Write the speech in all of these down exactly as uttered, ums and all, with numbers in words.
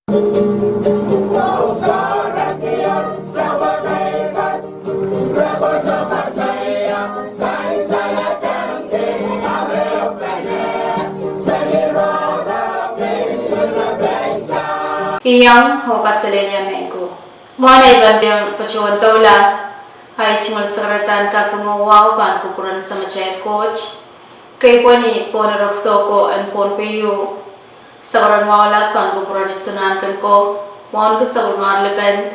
Iang oh kaselehlie mehn ko. Mwohn ei pahn patohwan doula, ei tungoal sakaradahn kaping oh wahu pahn kupwuren Samatail Koht. Kei pwehn ni Pohnpei, Rexoco en Pohnpei, sakaradahn wahu lap pahn kupwuren Isonahnken ko, wauneki sapwellimar lipend,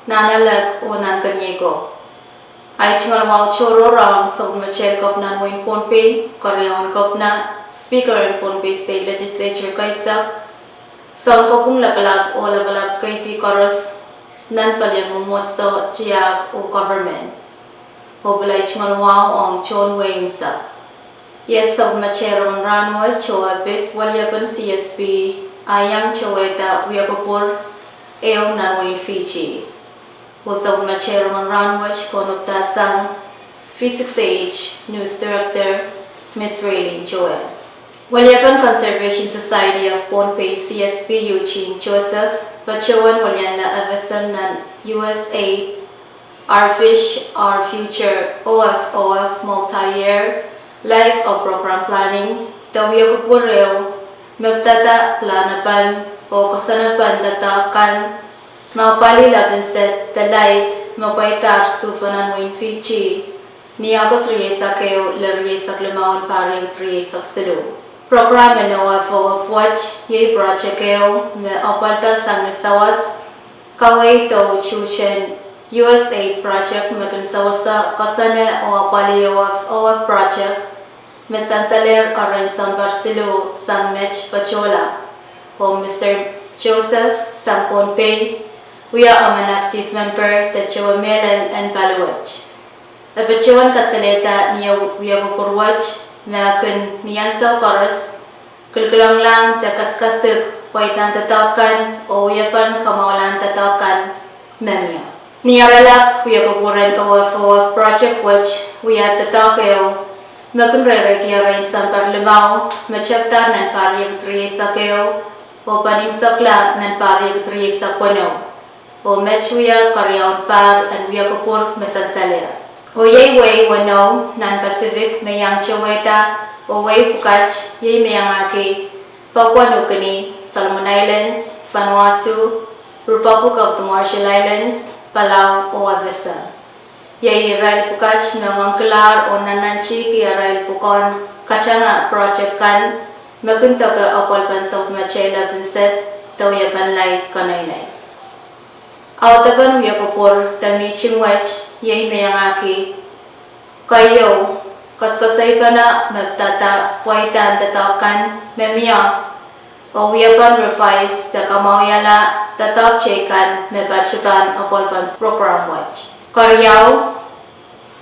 nan alek oh nan keniei ko. Ei tungoal wahu tohrohr ong sapwellimatail Kepina en wehin Pohnpei, Keriaun Kepina, Speaker en Pohnpei State Legislature keisek, Sounkopwung Lapalap oh lapalap keidi koaros nan palien mwomwohdiso, tiahk oh government. Oh pil ei tungoal wahu ong tohn wehi unsek. Iet sapwellimatail rongen rahnwet oh epid weliepen C S P, a iang towehda wiakupwur ehu nan wehin Fiji. Oh sapwellimatail rongen rahnwet kaunopada sang V six A H News Director, Miss Raylene Joel. Weliepen Conservation Society of Pohnpei, C S P, Eugene Joseph, patohwan welianla F S M nan U S A Our Fish, Our Future, O F O F, Multi-Year Life of Program Planning, de wiakupwur ehu me pidada pilahn apan oh koasoanepen doadoahk kan me apwalih lapinset de laid me pweidahr sohte nan wehin Fiji, ni August rieisek ehu lel rieisek limau en pahr riekid rieisek siluh. Program en O F O F wet iei project ehu me apwalda sang ni sawas, kaweid oh tuht en U S A project me kin sewese koasoane oh apwalih O F O F project me sansalehr erein sounpar siluh sang met patohla. Oh Mister Joseph sang Pohnpei wia emen active member de towe mehlel en pali wet. E patohwan kasalehda ni eh wiakupwur wet me kin ni ansou koaros kilkilenglahng de kasikasik pweidahn doadoahk kan oh wiepen kamwahulahn doadoahk kan me mie. Ni ahr lap wiakupwuren O F O F project wet wia doadoahk ehu me kin reireiki erein sounpar limau me tepdahr nan pahr riekid rieisek ehu oh pahn imwisekla nan pahr riekid rieisek weneu. Oh met wia keriaun pahr en wiakupwur me sansalehr. Oh iei wehi weneu nan Pacific me iang towehda oh wehi pwukat iei me iangahki Papua New Guinea, Solomon Islands, Vanuatu, Republic of the Marshall Islands, Palau oh F S M. Iei irail pwukat me ngoangkilahr oh nannantihki arail pwukoahn katanga project kan me kin doke apwalipen sapwellimatail lapinset de wiepen laid keneinei. Audepen wiakupwur de mihting wet iei me iangahki keieu, koasoakoasoipene me pidada pweidahn doadoahk kan me mie oh wiepen revise de kamwahuiala doadoahk teikan me patohwan apwalipen program wet. Keriau,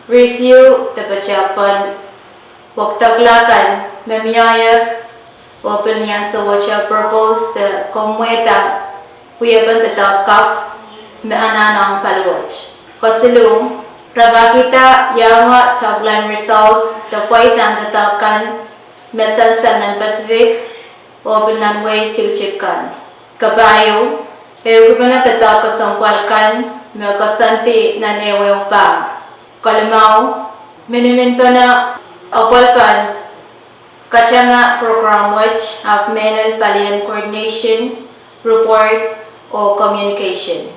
review de patohwan wekidekla kan me mieier oh pil ni ansouwet propose de komwehda wiepen doadoahk kapw me anahn ong pali wet. Kesiluh, rapahkihda iang topline results de pweidahn doadoahk kan me sansal nan Pacific oh pil nan wehi tikitik kan. Kapahieu, ehukipene doadoahk kesempwal kan me koasoandi nan ehuehu pahr. Kelimau, miniminpene apwalipen katanga program wet ahpw mehlel palien coordination, report oh communication.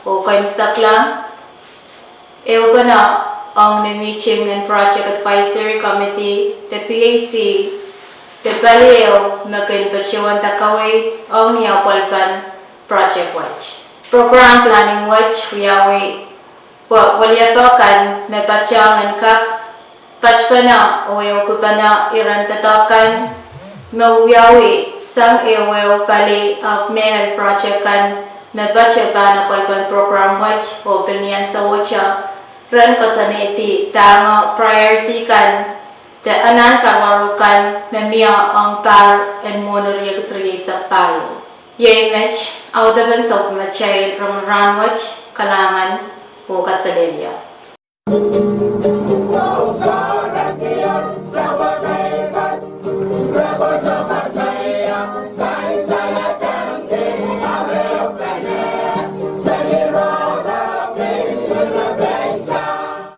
Oh keimwseklahng, ehupene ong ni mihting en Project Advisory Committee de P A C de pali ehu me kin patohwanda kaweid ong ni apwalipen project wet. Program planning wet wiawi pwe weliepe kan me patohng en kak patpene oh ehukipene iren doadoahk kan me wiawi sang ehuehu pali ahpw mehlel project kan me patohwan apwalipen program wet oh pil ni ansouwet ren koasoanehdi dahme priority kan de anahn karuwaru kan me mie ong pahr en mwohni riekid rieisek pahieu. Iei met audepen sapwellimatail rongen rahnwet. Kalahngan oh kaselehlie.